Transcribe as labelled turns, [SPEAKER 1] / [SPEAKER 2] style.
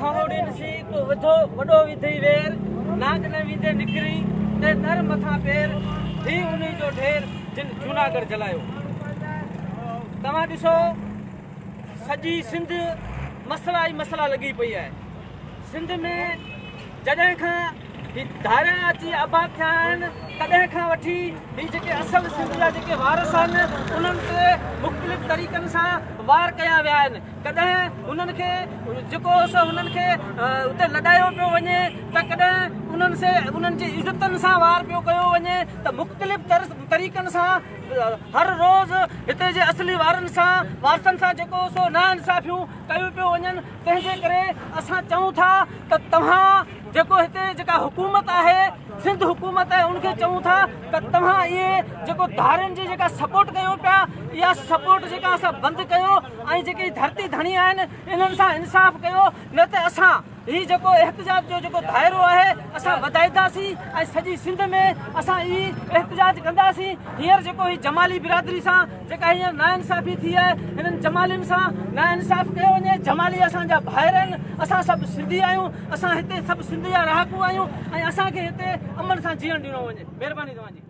[SPEAKER 1] کاهوڙين سين، تو وڌو وڏو وڌئي وير، نانگ نه ويندي نڪري، تي نر مٿان پير، ٿي انهي جو ڍير، جن جوناڳڙهه جلايو. توهان ڏسو سڄي سنڌ مسئلا ئي مسئلا لڳي پئي آهي. سنڌ ۾ جڏهن کان هي ڌاريا اچي آباد ٿيا آهن تڏهن کان وٺي هي جيڪي اصل سنڌ جا جيڪي وارث آهن انهن تي مختلف طريقن سان وار ڪيا ويا آهن. ڪڏهن انهن کي جيڪو سو انهن کي اتي لڏايو پيو وڃي ته ڪڏهن انهن سي انهن جي عزتن سان وار پيو ڪيو وڃي ته مختلف طريقن سان هر روز هتي جي اصلي وارن سان وارثن سان جيڪو سو ناانصافيون ڪيون پيو وڃن. تنهن جي ڪري اسان چئون ٿا ته توهان جيڪو هتي جيڪا حڪومت آهي سنڌ حڪومت آهي ان کي چئون ٿا ته توهان اهي جيڪو ڌارين جي جيڪا سپورٽ ڪيو پيا اها سپورٽ جيڪا اسان بند ڪيو ۽ جيڪي ڌرتي ڌڻي آهن انهن سان انصاف ڪيو نه ته اسان هي جيڪو احتجاج جو جيڪو دائرو آهي اسان وڌائينداسين ۽ سڄي سنڌ ۾ اسان هي احتجاج ڪنداسين. هينئر جيڪو هي جمالي برادري سان جيڪا هينئر ناانصافي ٿي آهي هنن جمالين سان ناانصاف ڪيو وڃي. جمالي اسان جا ڀائر آهن، اسان سڀ سنڌي آهيون، اسان هتي سڀ سنڌ جا رهاڪو آهيون ۽ اسان کي هتي امن سان جيئڻ ڏنو وڃي. مهرباني توهان جي.